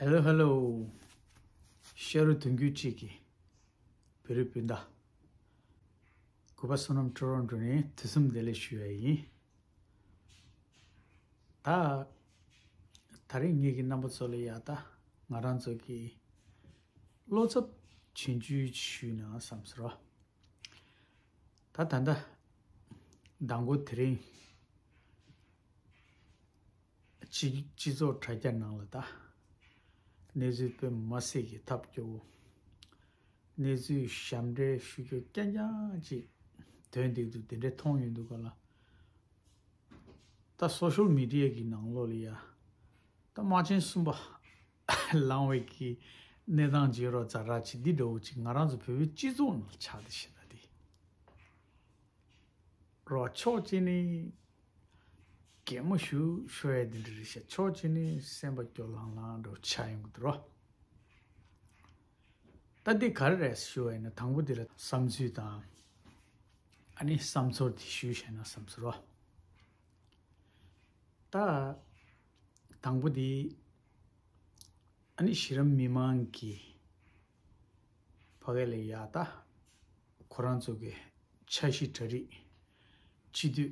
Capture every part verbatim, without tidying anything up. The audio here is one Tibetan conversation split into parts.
ཧེ་ལོ་ཧེ་ལོ། ཤ་རུ་དུང་རྒྱུད་གཅིག་གི་བོད་རིགས་སྤུན་ཟླ། གུས་པ་བསོད་ནམས་ཊོ་རོན་ཊོ་ནས་དུས་གསུམ་བདེ་ལེགས་ཞུ་ཡ་ཡིན། ད། ད་རིང་ངེད་ཀྱི་རྣམ་པ་ཚོ་ལ་ཡ་ད་ང་རང་ཚོ་གི་བློ་འཚབ་ཆུང་ཆུང་ཞུས་ན་བསམ་སོང་། ད་ད་ལྟ་མདང་དགོང་དེ་རིང་སྤྱི་སྤྱི་ཚོགས་དྲ་རྒྱ་ནང་ལ་ད་གནས་ཚུལ་དཔེ་མ་སྲིད་ཀྱི་ཐབས་སྐྱོ་བོ། གནས་ཚུལ་ཞབས་འདྲེན་ཞུ་རྒྱུ་རྐྱང་རྐྱང་ཅིག་ཐོན་བསྡད་འདུག་དེ་འདྲ་མཐོང་ཡོང་འདུག་ག་ལ། ད་སོ་ཤལ་མི་ཌི་ཡ་གི་ནང་ལོགས་ལ་ཡ། ད་དམག་ཆེན་གསུམ་པ་ལངས་པའི་གི་གནས་སྟངས་བརྗེ་རོགས་ཛ་དྲག་ཅིག་འདི་འདྲ་བོ་ཅིག་ང་རང་ཚོ་བོད་པའི་སྤྱི་ཚོགས་ནང་ཆགས་བསྡད་ཤག་ད་འདི། རོ་ཕྱོགས་གཅིག་ནས་གད་མོ་ཞུ་ཤོར་ཡ་འདི་འདྲ་རེད་ཤག་ཕྱོགས་གཅིག་ནས་སེམས་པ་སྐྱོ་ལྷང་ལྷང་འདྲ་བོ་ཆགས་ཡོང་གི་འདུག་རོ། ད་འདི་ག་རེ་རེད་ཞུ་བ་ཡིན་ན་དང་པོ་འདི་ལ་བསམ་ཚུལ་དང་། ཨ་ནི་བསམ་ཚོར་དེ་ཞུས་བྱས་ན་བསམ་ཚོར་རོ། ད། དང་པོ་དེ། ཨ་ནི་གཞི་རིམ་མི་མང་གི་ཕ་གི་ལ་ཡ་ད། ཁོ་རང་ཚོ་གི་འཆར་གཞི་གྲ་སྒྲིག་སྤྱི་འཐུས་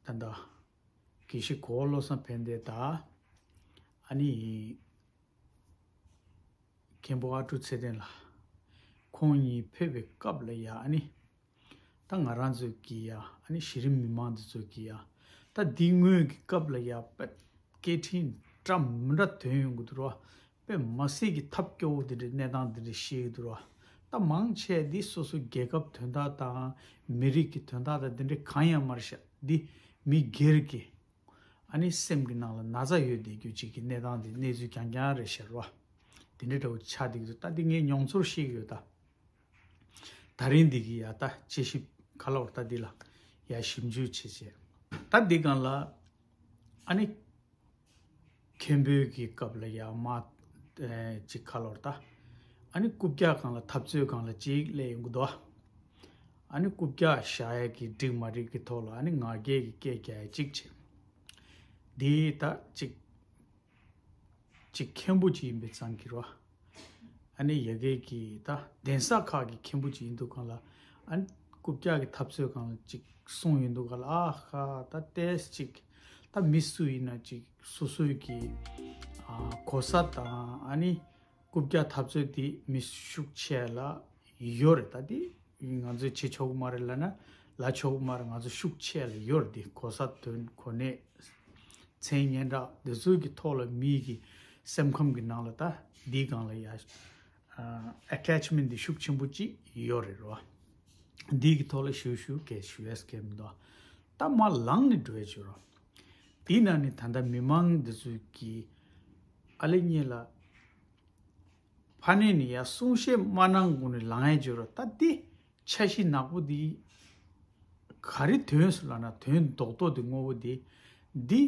ད་ལྟ་དགེ་བཤེས་གོ་བོ་བློ་བཟང་ཕན་བདེ་དང་། ཨ་ནི། མཁན་པོ་ཨ་ཀྲུག་ཚེ་བརྟན་ལགས། ཁོང་གཉིས་ཕེབས་པའི་སྐབས་ལ་ཡ་ཨ་ནི། ད་ང་རང་ཚོ་གི་ཡ་ཨ་ནི་གཞི་རིམ་མི་མང་འདི་ཚོ་གི་ཡ། ད་འདི་སྔོན་གྱི་སྐབས་ལ་ཡ་དཔེ་སྐད་འཕྲིན་འདྲ་མི་འདྲ་ཐོན་ཡོང་གི་འདུག་རོ། དཔེ་མ་སྲིད་ཀྱི་ཐབས་སྐྱོ་བོ་འདི་འདྲའི་གནས་སྟངས་འདི་འདྲ་ཤེས་ཀྱི་འདུག་རོ། ད་མང་ཆེ་འདི་སོ་སོ་རྒྱལ་ཁབ་དོན་དག་དང་མི་རིགས་ཀྱི་དོན་དག་དང་འདི་འདྲའི་གང་ཡང་མ་རེད་ཤག་འདི་མི་སྒེར་གྱི། ཨ་ནི་སེམས་ཀྱི་ནང་ལ་ན་ཚ་ཡོད་བསྡད་རྒྱུ་ཅིག་གི་གནས་སྟངས་དེ་གནས་ཚུལ་རྐྱང་རྐྱང་རེད་ཤག་རོ། དེ་འདྲ་འདྲ་བོ་ཆགས་བསྡད་ཀྱི་འདུག་ད་འདི་ངས་མྱོང་ཚོར་ཤེས་ཀྱི་ཡོད་ད། ད་རིང་འདི་གི་ཡ་ད་དཔྱད་ཞིབ་ག་ལ་བར་ད་འདི་ལ་ཡ་ཞིབ་འཇུག་བྱེད་བྱེད། ད་འདི་སྒང་ལ་ཨ་ནི་མཁན་པོའི་གི་སྐབས་ལ་ཡ་མ་ཅིག་ག་ལ་བར་ད། ཨ་ནི་རྐུབ་བཀྱག་སྒང་ལ་འཐབ་རྩོད་སྒང་ལ་ཅིག་སླེབས་ཡོང་གི་འདུག་ཨ་ནི་རྐུབ་བཀྱག་བཞག་ཡ་གི་འགྲིག་མ་འགྲིག་གི་ཐོག་ལ་ཨ་ནི་ང་རྒྱལ་གྱི་སྐད་རྒྱག་ཡ་ཅིག་བྱས། འདི་ད་ཅིག་ཅིག་མཁན་པོ་ཅིག་ཡིན་པའི་ཙང་གི་རོ། ཨ་ནི་ཡ་གི་གི་ད་གདན་ས་ཁག་གི་མཁན་པོ་ཅིག་ཡིན་འདུག་ག་ལ། ཨ་ནི་རྐུབ་བཀྱག་གི་འཐབ་རྩོད་སྒང་ལ་ཅིག་གསུངས་ཡོང་འདུག་ག་ལ། ཨ་ཁ་ད་ཏེས་ཅིག་ད་མི་སུ་ཡིན་ན་ཅིག་སོ་སོའི་གི་ཨ་གོ་ས་དང་ཨ་ནི་རྐུབ་བཀྱག་འཐབ་རྩོད་དེ་མི་ཤུགས་ཆེ་ལ་ཡོད་རེད། ད་དེ་ང་ཚོས་བྱེད་ཆོག་གི་མ་རེད་ལབ་ན་ལབ་ཆོག་གི་མ་རེད། ང་ཚོ་ཤུགས་ཆེ་ལ་ཡོད་རེད། དེ་གོ་ས་དོན་གོ་གནས་མཚན་སྙན་གྲགས་དེ་ཚོའི་གི་ཐོག་ལ་མི་གི་སེམས་ཁམས་ཀྱི་ནང་ལ་ད་འདིའི་སྒང་ལ་ཡ་ཨ་ཨེ་ཊེཆ་མེན་ཊི་འདི་ཤུགས་ཆེན་པོ་ཅིག་ཡོད་རེད་རོ། འདིའི་གི་ཐོག་ལ་ཞུ་ཞུ་གལ་ཞུ་ཡས་གལ་མི་འདུག་ད་མར་ལངས་ནས་འགྲོ་ཡས་བྱོས་རོ། དེའི་ནང་ནས་ད་ལྟ་མི་མང་འདི་ཚོའི་གི་ཨ་ལེ་གཉིས་ལ། ཕ་ནས་ནི་ཡ་གསུང་བཤད་མ་གནང་གོང་ནས་ལངས་ཡས་བྱོས་རོ། ད་འདི་འཆར་གཞི་ནག་པོ་འདི་ག་རེ་ཐོན་སོང་ལབ་ན་དོན་རྡོག་རྡོག་འདི་དངོས་པོ་འདི་འདི་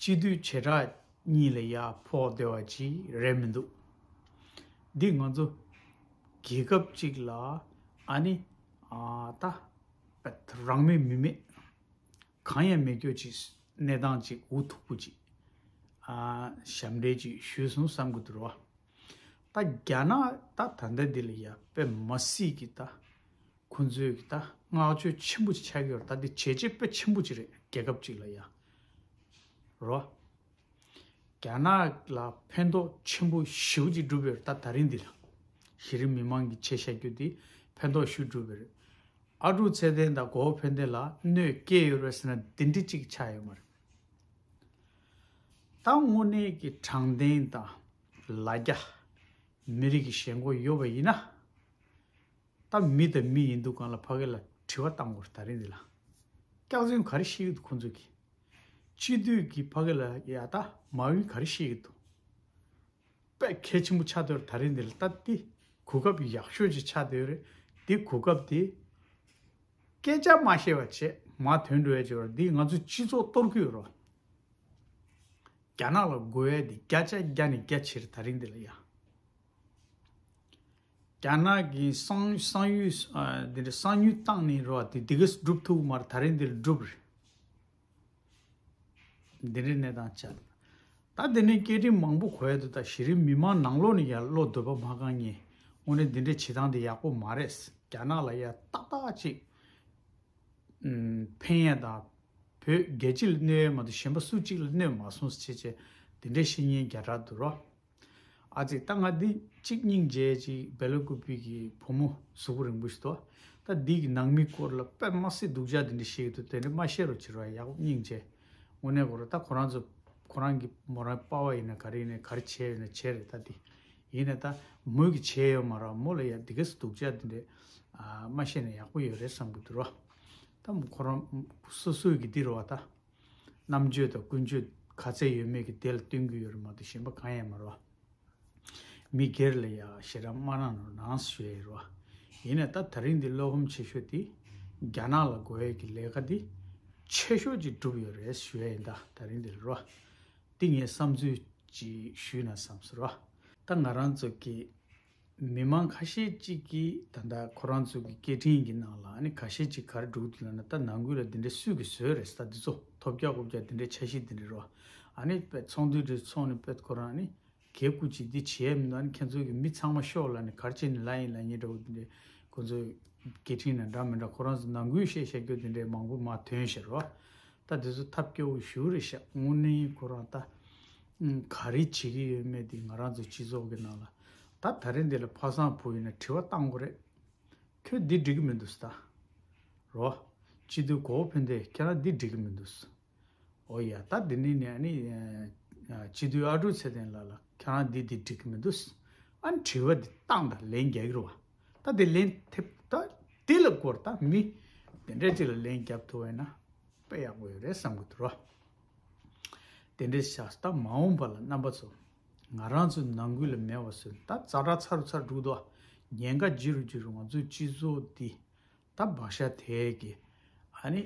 སྤྱི་འཐུས་བྱེ་བྲག་གཉིས་ལ་ཡ་ཕོག་བསྡད་པ་ཅིག་རེད་མི་འདུག་འདི་ང་ཚོ་རྒྱལ་ཁབ་ཅིག་ལ་ཨ་ནི་ཨ་ད་རང་མེད་མི་མེད། གང་ཡང་མེད་རྒྱུ་ཅིག་གནས་སྟངས་ཅིག་འུ་ཐུག་པོ་ཅིག་ཨ་ཞབས་འདྲེན་ཅིག་ཞུས་སོང་བསམ་གི་འདུག་རོ། ད་རྒྱ་ནག་ད་ད་ལྟ་འདི་ལ་ཡ་དཔེ་མ་སྲིད་ཀྱི་ད་ཁོང་ཚོའི་གི་ད་བསྔགས་བརྗོད་ཆེན་པོ་ཅིག་ཆགས་ཀྱི་ཡོད་རེད། ད་འདི་བྱས་རྗེས་དཔེ་ཆེན་པོ་ཅིག་རེད་རྒྱལ་ཁབ་ཅིག་ལ་ཡ་རོ། རྒྱ་ནག་ལ་ཕན་ཐོགས་ཆེན་པོ་ཞེ་པོ་ཅིག་བསྒྲུབས་ཡོད་རེད། ད་ད་རིང་འདི་ལ་གཞི་རིམ་མི་མང་གི་ཆེད་བཤད་རྒྱུ་འདི་ཕན་ཐོགས་ཞེ་པོ་བསྒྲུབས་ཡོད་རེད། ཨ་ཀྲུག་ཚེ་བརྟན་དང་གོ་བོ་ཕན་བདེ་ལ་གནོད་སྐྱེལ་ཡོད་རེད་ཟེར་ན་འདི་འདྲ་ཅིག་ཆགས་ཡོད་མ་རེད། ད་དངོས་གནས་ཀྱི་དྲང་བདེན་དང་ལ་རྒྱ་མི་རིགས་ཀྱི་ཞེན་ཁོག་ཡོད་པ་ཡིན་ན། ད་མི་དང་མི་ཡིན་དུས་སྒང་ལ་ཕ་གི་ལ་དྲི་བ་བཏང་དགོས་རེད། ད་རིང་འདི་ལ་སྐྱག་རྫུན་ག་རེ་བཤད་ཀྱི་འདུག་ཁོང་ཚོས་ཀྱི་སྤྱི་འཐུས་ཀྱི་ཕ་གི་ལ་ཡ་ད་མ་འོས་ག་རེ་བཤད་ཀྱི་འདུག་དཔེ་གལ་ཆེན་པོ་ཆགས་བསྡད་ཡོད་རེད། ད་རིང་འདི་ལ་ད་འདི་གོ་སྐབས་ཡག་ཤོས་ཅིག་ཆགས་བསྡད་ཡོད་རེད། འདི་གོ་སྐབས་དེ་སྐད་ཆ་མ་བཤད་པ་བྱས་མར་ཐོན་འགྲོ་ཡ་ཅིག་ཡོད་རེད། འདི་ང་ཚོ་སྤྱི་ཚོགས་གཏོར་གི་ཡོད་རེད། རྒྱ་ནག་ལ་རྒོལ་ཡ་འདི་བརྒྱ་ཆ་བརྒྱ་ནས་བརྒྱ་ཆེ་རེད། ད་རིང་འདི་ལ་ཡ་རྒྱ་ནག་གི་གསང་གསང་ཡུལ་ཨ་འདི་འདྲ་གསང་ཉུལ་བཏང་ནས་རོ། དེ་འདི་ག་སྒྲུབ་ཐུབ་ཀྱི་མ་རེད། ད་རིང་འདིར་སྒྲུབ་རེད། འདི་འདྲའི་གནས་སྟངས་ཆགས། ད་ ད་དེ་ནས་སྐད་འཕྲིན་མང་པོ་གོ་ཡ་འདུག་ད་གཞི་རིམ་མི་མང་ནང་ལོགས་ནས་ཡར་བློ་འདོད་པ་མ་བསྐང་མཁན། དངོས་གནས་འདི་འདྲའི་བྱེད་སྟངས་དེ་ཡག་པོ་མ་རེད། རྒྱ་ནག་ལ་ཡ་ཏག་ཏག་ཅིག་ཨུམ་ཕན་ཡ་དང་། བོད་རྒྱལ་སྤྱི་ལ་གནོད་ཡ་མ་གཏོགས་གཞན་པ་སུ་གཅིག་ལ་གནོད་མ་སོང་ཟེར་བྱས་བྱས་དེ་འདྲའི་བཤད་མཁན་རྒྱ་གྲགས་འདུག་རོ། ཨ་ཙི། ད་ང་འདི་གཅིག་སྙིང་རྗེ་ཅིག་སྦེ་ལ་ཀུ་པི་གི་བུ་མོ་གཟུགས་པོ་རིང་པོ་ཞིག་འདུག་ད་འདི་གི་ནང་མི་སྐོར་ལ་དཔེ་མ་སྲིད་སྡུག་ཅག་འདི་འདྲ་བཤད་ཀྱི་འདུག་དེ་འདྲ་མ་བཤད་རོགས་བྱེད་རོགས། ཡག་པོ་སྙིང་རྗེ། དངོས་གནས་ཁོ་རང་ད་ཁོ་རང་ཚོ་ཁོ་རང་གི་མོ་རང་པ་ཕ་ཡིན་ན་ག་རེ་ཡིན་ན་ག་རེ་བྱས་ཡོད་ན་བྱས་རེད། ད་འདི་ཡིན་ན་ད་མོས་གི་བྱས་ཡོད་མ་རེད། མོ་ལ་ཡ་འདི་ག་སེ་སྡུག་ཅག་འདི་འདྲ་ཨ་མ་བཤད་ན་ཡག་པོ་ཡོད་རེད་བསམ་གི་འདུག་རོ། ད་མོ་ཁོ་རང་སོ་སོའི་གི་འདི་རེད་བ། ད་རྣམ་དཔྱོད་དང་ཀུན་སྤྱོད་ག་ཚད་ཡོད་མེད་ཀྱི་དེ་ལ་སྟོན་གི་ཡོད་རེད་མ་གཏོགས་གཞན་པ་གང་ཡང་མ་རེད་བ། མི་སྒེར་ལ་ཡ་ཞེ་དྲག་མ་གནང་རོགས་གནང་ཞུ་ཡ་ཡིན་རོ། ཡིན་ནའི་ད་ད་རིང་འདི་བློ་ཕམ་ཆེ་ཤོས་དེ་རྒྱ་ནག་ལ་དགོས་ཡ་གི་ལས་ཀ་འདི་ཆེ་ཤོས་ཅིག་བསྒྲུབས་ཡོད་རེད་ཞུ་ཡ་ཡིན། ད་ད་རིང་འདི་ལ་རོ། འདི་ངའི་བསམ་ཚུལ་ཅིག་ཞུས་ན་བསམ་སོང་རོ། ད་ང་རང་ཚོ་གི་མི་མང་ཁ་ཤས་ཅིག་གིས་ད་ལྟ་ཁོ་རང་ཚོ་གི་སྐད་འཕྲིན་གྱི་ནང་ལ་ཨ་ནི་ཁ་ཤས་ཅིག་ག་རེ་འདུག་འདུག་ལབ་ན། ད་ནང་ཁུལ་ལ་འདི་འདྲ་སུས་ཀྱིས་བཟོས་རེད་ཟེར། ད་འདི་ཚོ་ཐོབ་རྒྱག་རྐུབ་རྒྱག་འདི་འདྲའི་འཆར་གཞི་འདི་འདྲ་རོ། ཨ་ནི་དཔེ་ཚོགས་འདུ་འདྲ་ཚོགས་ནས་དཔེ་ཁོ་རང་ཨ་ནི་གད་སྐུ་ཅིག་འདི་བྱས་མི་འདུག་ཨ་ནི་ཁྱེད་ཚོ་གི་མི་ཚང་མ་ཤོག་ལབ་ནས་ག་རེ་བྱས་ནས་ལབ་ཡིན་ལབ་ཡིན་འདྲ་བོ་འདི་འདྲ་ཁོ་ཚོ་སྐད་འཕྲིན་ནང་འདྲ་མི་འདྲ་ཁོ་རང་ཚོ་ནང་ཁུལ་བཤད་བཤད་རྒྱུ་འདི་འདྲའི་མང་པོ་མར་ཐོན་ཤག་རོ། ད་འདི་ཚོ་ཐབས་སྐྱོ་བོ་ཞེ་པོ་རེད་ཤག་དངོས་གནས་ཁོ་རང་ད་ཨུམ་ག་རེ་བྱེད་ཀྱི་ཡོད་མེད་དེ་ང་རང་ཚོ་སྤྱི་ཚོགས་ཀྱི་ནང་ལ། ད་ད་རེས་འདི་ལ་ཕ་སང་བུ་ཡིན་ན་དྲི་བ་བཏང་དགོས་རེད། ཁྱོད་འདི་འགྲིག་གི་མི་འདུག་ཟེར། ད་རོ། སྤྱི་འཐུས་གོ་བོ་ཕན་བདེ་ཁྱེད་རང་འདི་འགྲིག་གི་མི་འདུག་ཟེར། འོ་ཡ། ད་འདི་ནས་ནས་ཨ་ནི་ཨ་སྤྱི་འཐུས་ཨ་ཀྲུག་ཚེ་བརྟན་ལགས་ལ་ཁྱེད་རང་འདི་འདི་འགྲིག་གི་མི་འདུག་ཟེར། ཨ་ནི་དྲི་བ་འདི་བཏང་དང་ལན་རྒྱག་གི་རེད་བ། ད་འདི་ལན་ཐེབས་ད་འདི་ལ་སྐོར་ད་མི་དེ་འདྲ་ཅིག་ལ་ལན་རྒྱབ་ཐུབ་པ་ཡིན་ན། དཔེ་ཡག་པོ་ཡོད་རེད་བསམ་གི་འདུག་རོ། དེ་འདྲའི་ཤག་ད་མ་འོངས་པ་ལ་རྣམ་པ་ཚོ། ང་རང་ཚོའི་ནང་ཁུལ་ལ་མེད་པ་བཟོས་ད་ཛ་དྲག་ཚ་རུ་ཚ་རུ་འགྲོ་གི་འདུག་ཉེན་ཁ་ལྗིད་རུ་ལྗིད་རུ། ང་ཚོའི་སྤྱི་ཚོགས་འདི་ད་བག་ཤ་དེ་གི་ཨ་ནི་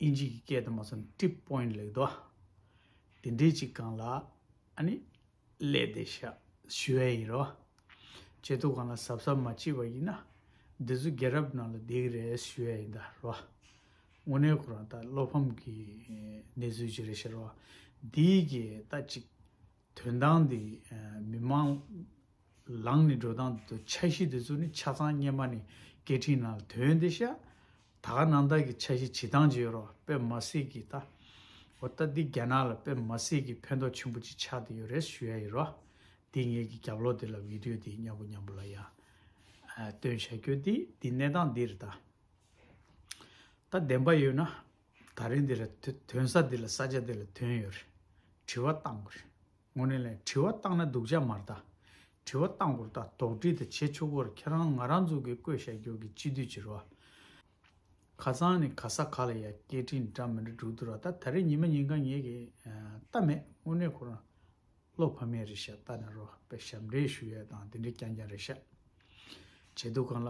ཨིན་ཇི་གི་སྐད་དུ་མ་སོང་ཊིབ་པོ་ཡིན་ཊི་ལབ་གི་འདུག་དེ་འདྲའི་ཅིག་སྒང་ལ་ཨ་ནི། སླེབས་བསྡད་ཤག་ཞུ་ཡ་ཡིན་རོ། བྱེད་ཐུབ་གང་ལ་གཟབ་གཟབ་མ་བྱས་པ་ཡིན་ན། འདི་ཚོ་རྒྱལ་རབས་ནང་ལ་བསྡད་ཀྱི་རེད་ཞུ་ཡ་ཡིན་ད་རོ། དངོས་གནས་ཁོ་རང་ད་བློ་ཕམ་གྱི་གནས་ཚུལ་ཅིག་རེད་ཤག་རོ། འདིའི་གི་ད་ཅིག་དོན་དག་འདི་མི་མང་ལངས་ནས་འགྲོ་སྟངས་འདི་ཚོ་འཆར་གཞི་འདི་ཚོ་ནི་ཆ་ཚང་སྔོན་མ་ནས་སྐད་འཕྲིན་ནང་ལ་ཐོན་བསྡད་ཤག་ད་ག་ནང་ལྟར་གྱི་འཆར་གཞི་བྱེད་སྟངས་ཅིག་ཡོད་རོགས། དཔེ་མ་སྲིད་ཀྱི་ད། འོ་ད་འདི་རྒྱ་ནག་ལ་དཔེ་མ་སྲིད་ཀྱི་ཕན་ཐོགས་ཆེན་པོ་ཅིག་ཆགས་བསྡད་ཡོད་རེད་ཞུ་ཡ་ཡིན་རོགས། འདི་ངེད་ཀྱི་རྒྱབ་ལོགས་འདི་ལ་བི་ཌི་ཡོ་འདི་མཉམ་པོ་མཉམ་པོ་ལ་ཡ་ཨ་སྟོན་བྱ་རྒྱུ་འདི་འདི་གནས་སྟངས་འདི་རེད་ད། ད་བདེན་པ་ཡོད་ན་ད་རིང་འདི་ལ་ཐོ་ཐོན་ས་འདི་ལ་ས་ཆ་འདི་ལ་ཐོན་ཡོད་རེད། དྲི་བ་བཏང་དགོས་རེད། དངོས་གནས་ལན་དྲི་བ་བཏང་ན་སྡུག་ཅག་མ་རེད་ད། དྲི་བ་བཏང་དགོས་རེད་ད། དོགས་འདྲི་དེ་བྱེད་ཆོག་གི་རེད། ཁྱེད་རང་ང་རང་ཚོ་གི་བསྐོས་བཞག་རྒྱུ་གི་སྤྱི་འཐུས་ཅིག་རེད་བ། ཁ་སང་ནས་ག་ས་ག་ལ་ཡ་སྐད་འཕྲིན་འདྲ་མི་འདྲ་འགྲོ་འདུག་ར། ད་ད་རེས་ཉི་མ་ཉིན་གང་ངེད་ཀྱིས་ཨ་ལྟ་མེད། དངོས་གནས་ཁོ་རང་བློ་ཕམ་ཡས་རེད་ཤག་ལྟ་ན་རོ། དཔེ་ཞབས་འདྲེན་ཞུ་ཡས་དང་དེ་འདྲའི་རྐྱང་རྐྱང་རེད་ཤག་བྱེད་དུས་སྒང་ལ་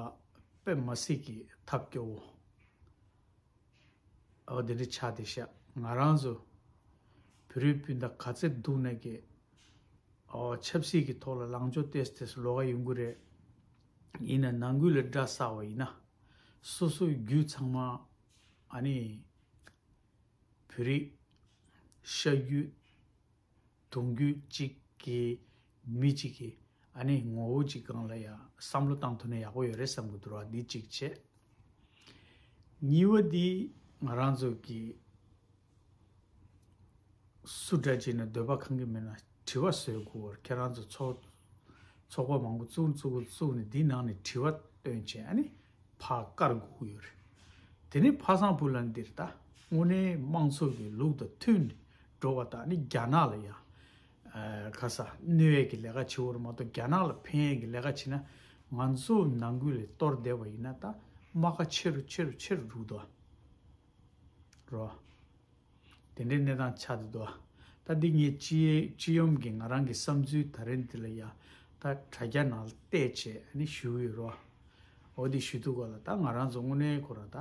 དཔེ་མ་སྲིད་ཀྱི་ཐབས་སྐྱོ་བོ། ཨོ་དེ་འདྲ་ཆགས་བསྡད་ཤག་ང་རང་ཚོ་བོད་རིགས་སྤུན་ཟླ་ག་ཚོད་འདུག་ན་གི་ཨོ་ཆབ་སྲིད་ཀྱི་ཐོག་ལ་ལངས་ཕྱོགས་ཏོག་ཙམ་ཏོག་ཙམ་ལོགས་ཀ་ཡོང་གི་རེད། ཡིན་ན་ནང་ཁུལ་ལ་དགྲ་བསགས་པ་ཡིན་ན་སོ་སོའི་རྒྱུད་ཚང་མ་ཨ་ནི་བོད་རིགས་ཤ་རྒྱུད་གདུང་རྒྱུད་གཅིག་གི་མི་གཅིག་གི་ཨ་ནི་ངོ་བོ་གཅིག་སྒང་ལ་ཡང་བསམ་བློ་བཏང་ཐུབ་ན་ཡག་པོ་ཡོད་རེད་བསམ་གི་འདུག་ར། འདི་གཅིག་བྱས། གཉིས་པ་འདི་ང་རང་ཚོ་གི་སུ་འདྲ་བྱས་ན་འདོད་པ་ཁེངས་ཀྱི་མེད་ན་དྲི་བ་བཟོ་དགོས་པར། ཁྱེད་རང་ཚོ་ཚོགས་ཚོགས་པ་མང་པོ་བཙུགས་བཙུགས་བཙུགས་ནས་འདི་ནང་ནས་དྲི་བ་བཏོན་བྱས་ཨ་ནི་ཕར་བཀར་དགོས་ཀྱི་ཡོད་རེད། དེ་ནས་ཕ་སངས་བུ་ལ་འདིར་ད་དངོས་གནས་དམངས་གཙོ་གི་ལུགས་དང་མཐུན་ནས་འགྲོ་བ་དང་ནི་རྒྱ་ནག་ལ་ཡང་ཨ་ག་ས་གནོད་ཡས་ཀྱི་ལས་ཀ་བྱེད་འོར་མ་གཏོགས་རྒྱ་ནག་ལ་ཕན་ཡས་ཀྱི་ལས་ཀ་བྱེད་ན་ང་ཚོ་ནང་ཁུལ་ལ་གཏོར་བསྡད་པ་ཡིན་ན་ད་རྨ་ཁ་ཆེ་རུ་ཆེ་རུ་ཆེ་རུ་འགྲོ་གི་འདུག་རོ། དེ་འདྲའི་གནས་སྟངས་ཆགས་བསྡད་འདུག་ད་འདི་ངས་སྤྱི་སྤྱི་ཡོངས་ཀྱི་ང་རང་གི་བསམ་ཚུལ་ད་རིང་འདི་ལ་ཡ་ད་དྲ་རྒྱ་ནང་ལ་བལྟས་བྱས་ཨ་ནི་ཞུ་གི་ཡོད་རོ། འོ་འདི་ཞུ་དུས་སྐབས་ལ་ད་ང་རང་ཚོ་དངོས་གནས་ཁོ་རང་ད་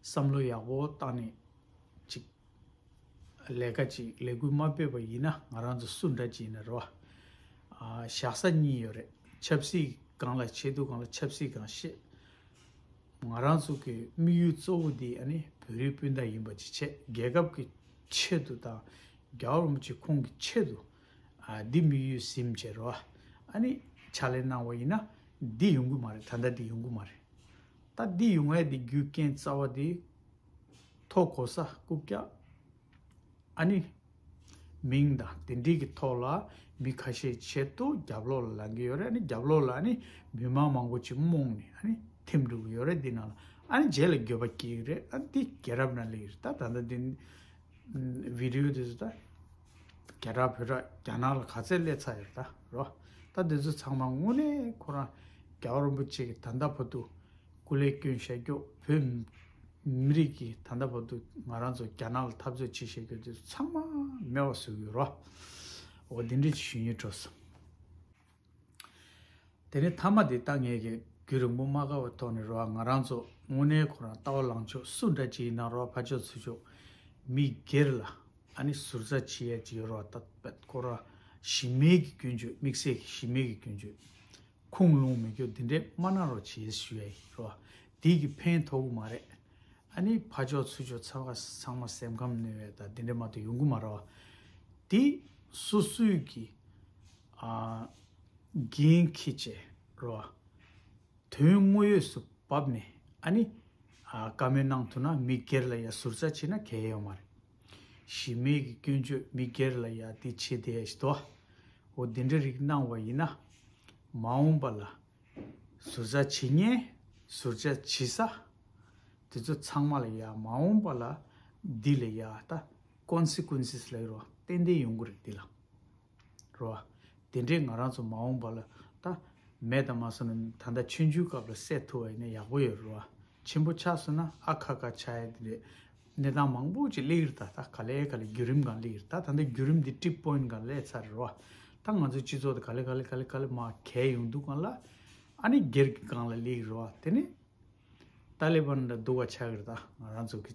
བསམ་བློ་ཡག་པོ་བཏང་ནས་ཅིག་ལས་ཀ་ཅིག་ལས་འགུལ་མ་སྤེལ་བ་ཡིན་ན་ང་རང་ཚོ་སུ་འདྲ་ཅིག་ཡིན་ན་རོ། ཨ་བཞག་ས་གཉིས་ཡོད་རེད། ཆབ་སྲིད་སྒང་ལ་བྱེད་དུས་སྒང་ལ་ཆབ་སྲིད་སྒང་བཤད། ང་རང་ཚོ་གི་དམིགས་ཡུལ་གཙོ་བོ་འདི་ཨ་ནི་བོད་རིགས་སྤུན་ཟླ་ཡིན་པ་ཅིག་བྱས། རྒྱལ་ཁབ་ཀྱི་ཆེད་དུ་དང་ རྒྱལ་བ་རིན་པོ་ཆེ་ཁོང་གི་ཆེད་དུ་ཨ་འདི་དམིགས་ཡུལ་ཟིན་བྱས་རོ། ཨ་ནི་ཕྱག་ལས་གནང་བ་ཡིན་ན་འདི་ཡོང་གི་མ་རེད། ད་ལྟ་འདི་ཡོང་གི་མ་རེད། ད་འདི་ཡོང་ཡས་འདི་རྒྱུ་རྐྱེན་རྩ་བ་འདི་ཐོ་གོ་ས་རྐུབ་བཀྱག་ཨ་ནི་མིང་དང་དེ་འདྲའི་གི་ཐོག་ལ་མི་ཁ་ཤས་ཆེད་དུ་རྒྱབ་ལོགས་ལ་ལངས་ཀྱི་ཡོད་རེད། ཨ་ནི་རྒྱབ་ལོགས་ལ་ཨ་ནི་མི་མང་མང་པོ་ཅིག་རྨོངས་ནས་ཨ་ནི་ཐིམ་འགྲོ་གི་ཡོད་རེད། འདི་ནང་ལ་ཨ་ནི་རྗེས་ལ་འགྱོད་པ་སྐྱེ་གི་རེད། ཨ་ནི་འདི་རྒྱལ་རབས་ནང་སླེབས་ཀྱི་རེད། ད་ད་ལྟ་འདི་བི་ཌི་ཡོ་འདི་ཚོ་ད་རྒྱ་གར་བོད་གྲགས་རྒྱ་ནག་ལ་ག་ཚད་སླེབས་ཚར་ཡོད་རེད་ད་རོ། ད་འདི་ཚོ་ཚང་མ་དངོས་གནས་ཁོ་རང་རྒྱལ་བ་རིན་པོ་ཆེ་གི་ད་ལྟ་བར་དུ་སྐུ་ལས་བསྐྱོན་བཞག་རྒྱུ། བོད་མི་རིགས་ཀྱི་ད་ལྟ་བར་དུ་ང་རང་ཚོ་རྒྱ་ནག་ལ་འཐབ་རྩོད་བྱེད་བཞག་རྒྱུ་དེ་ཚང་མ་མེད་པ་བཟོ་གི་ཡོད་རོ། འོ་འདི་འདྲ་ཞུ་སྙིང་བྲོ་སོང་། དེ་ནས་མཐའ་མ་དེ་ད་ངས་ཀྱི་རྒྱུན་རིང་པོ་མ་བཀག་པའི་ཐོག་ནས་རོ། ང་རང་ཚོ་དངོས་གནས་ཁོ་རང་ལྟ་བ་ལངས་ཕྱོགས་སུ་འདྲ་ཅིག་ཡིན་ན་རོ། ཕར་ཕྱོགས་ཚུར་ཕྱོགས་མི་སྒེར་ལ་ཨ་ནི་ཟུར་ཟ་བྱེད་ཡས་ཅིག་ཡོད་རོ། ད་ཁོ་རང་གཞི་མེད་ཀྱི་སྐྱོན་བརྗོད། དམིགས་བསལ་གྱི་གཞི་མེད་ཀྱི་སྐྱོན་བརྗོད། ཁུངས་ལུང་མེད་རྒྱུ་འདི་འདྲས་མ་གནང་རོགས་བྱེད་ཞུ་ཡ་ཡིན་རོ། དེ་གི་ཕན་ཐོགས་གི་མ་རེད། ཨ་ནི་ཕར་ཕྱོགས་ཚུར་ཕྱོགས་ཚང་མ་ཚང་མ་སེམས་ཁམས་གནོད་ཡ་ད་འདི་འདྲས་མ་གཏོགས་ཡོང་གི་མ་རེད་བ། དེ་སོ་སོའི་གི་ཨ་འགན་འཁྱེར་བྱས་རོ། དོན་དངོས་ཡོད་སུ་བབས་ནས་ཨ་ནི་ཨ་བཀའ་མོལ་གནང་ཐུབ་ན། མི་སྒེར་ལ་ཡ་ཟུར་ཟ་བྱེད་ན་གལ་ཡོད་མ་རེད། གཞི་མེད་ཀྱི་སྐྱོན་བརྗོད། མི་སྒེར་ལ་ཡ་དེ་བྱེད་བསྡད་ཡ་ཞིག་འདུག་འོ་དེ་འདྲ་རིགས་གནང་བ་ཡིན་ན་མ་འོངས་པ་ལ་ཟུར་ཟ་བྱེད་མཁན་ཟུར་ཟ་བྱེད་ས་དེ་ཚོ་ཚང་མ་ལ་ཡ་མ་འོངས་པ་ལ་འདི་ལ་ཡ་ད་ཀོན་སི་ཀུན་སི་ལབ་ཡོད་རོ། ཏན་ཏན་ཡོང་གི་རེད་འདི་ལ། རོ། དེ་འདྲའི་ང་རང་ཚོ་མ་འོངས་པ་ལ་ད་མེད་དང་མ་སོང་ན་ད་ལྟ་ཆུང་ཆུང་སྐབས་ལ་སེལ་ཐུབ་པ་ཡིན་ན་ཡག་པོ་ཡོད་རོ། ཆེན་པོ་ཆགས་སོང་ན་ཨ་ཁ་ཁ་ཆགས་ཡ་དེ་འདྲའི་གནས་སྟངས་མང་པོ་ཅིག་སླེབས་ཀྱི་རེད། ད་ད་ག་ལེ་ག་ལེ་བརྒྱུད་རིམ་སྒང་སླེབས་ཀྱི་རེད། ད་ད་ལྟ་བརྒྱུད་རིམ་འདི་ཊིབ་པོ་ཡིན་སྒང་སླེབས་ཚར་རེད་རོ། ད་ང་ཚོའི་སྤྱི་ཚོགས་དེ་ག་ལེ་ག་ལེ་ག་ལེ་ག་ལེ་མར་གས་ཡོང་དུས་སྒང་ལ་ཨ་ནི་སྒེར་གྱི་སྒང་ལ་སླེབས་ཀྱི་རེད་རོ། དེ་ནི་ཏཱ་ལི་བན་འདྲ་སྡུག་པ་ཆགས་ཀྱི་རེད། ད་ང་རང་ཚོ་གི་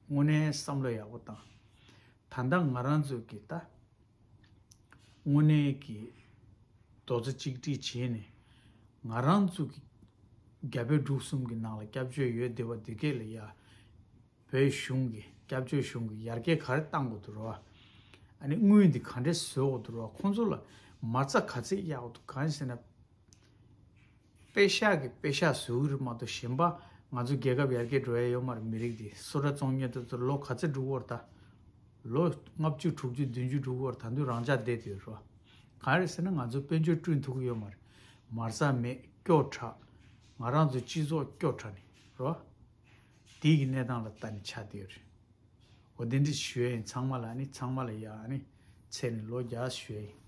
དངོས་གནས་བསམ་བློ་ཡག་པོ་བཏང་། ད་ལྟ་ང་རང་ཚོ་གི་ད་དངོས་གནས་ཀྱི་རྡོག་རྩ་གཅིག་སྒྲིལ་བྱས་ནས་ང་རང་ཚོ་གི་རྒྱ་བོད་འབྲུག་གསུམ་གྱི་ནང་ལ་སྐྱབས་བཅོལ་ཡོད་བསྡད་པ་འདི་གས་ལ་ཡ་བོད་གཞུང་གི་སྐྱབས་བཅོལ་གཞུང་གི་ཡར་རྒྱས་ག་རེ་བཏང་དགོས་འདུག་རོ། ཨ་ནི་དངུལ་འདི་ག་འདྲས་བཟོ་དགོས་འདུག་རོ། ཁོང་ཚོ་ལ་མ་རྩ་ག་ཚད་གཡར་དགོས་འདུག་གང་ཡིན་ཟེར་ན། པེ་ཤག་གི་པེ་ཤག་བཟོ་གི་རེད་མ་གཏོགས་གཞན་པ་ང་ཚོ་རྒྱལ་ཁབ་ཡར་རྒྱས་འགྲོ་ཡ་ཡོད་མ་རེད། མི་རིགས་འདི་སོ་ཊ་བཙོང་མཁན་དེ་ཚོ་ལོ་ག་ཚོད་འགྲོ་གི་ཡོད་རེད་ད། ལོ་ལྔ་བཅུ་དྲུག་ཅུ་བདུན་ཅུ་འགྲོ་གི་ཡོད་རེད། ད་དུང་རང་འཇགས་བསྡད་དེ་ཡོད་རེད། གང་རེད་ཟེར་ན་ང་ཚོ་དཔལ་འབྱོར་བསྐྲུན་ཐུབ་ཀྱི་ཡོད་མ་རེད། མ་རྩ་མེད། སྐྱོ་དྲགས། ང་རང་ཚོ་སྤྱི་ཚོགས་སྐྱོ་དྲགས་ནས་རེད། དེ་གི་གནས་སྟངས་ལ་ལྟ་ནས་ཆགས་བསྡད་ཡོད་རེད། འོ་དེ་འདྲ་ཞུ་ཡ་ཡིན། ཚང་མ་ལ་ནི་ཚང་མ་ལ་ཡ་ནི་ཚེ་ནི་ལོ་བརྒྱ་ཞུ་ཡ་ཡིན།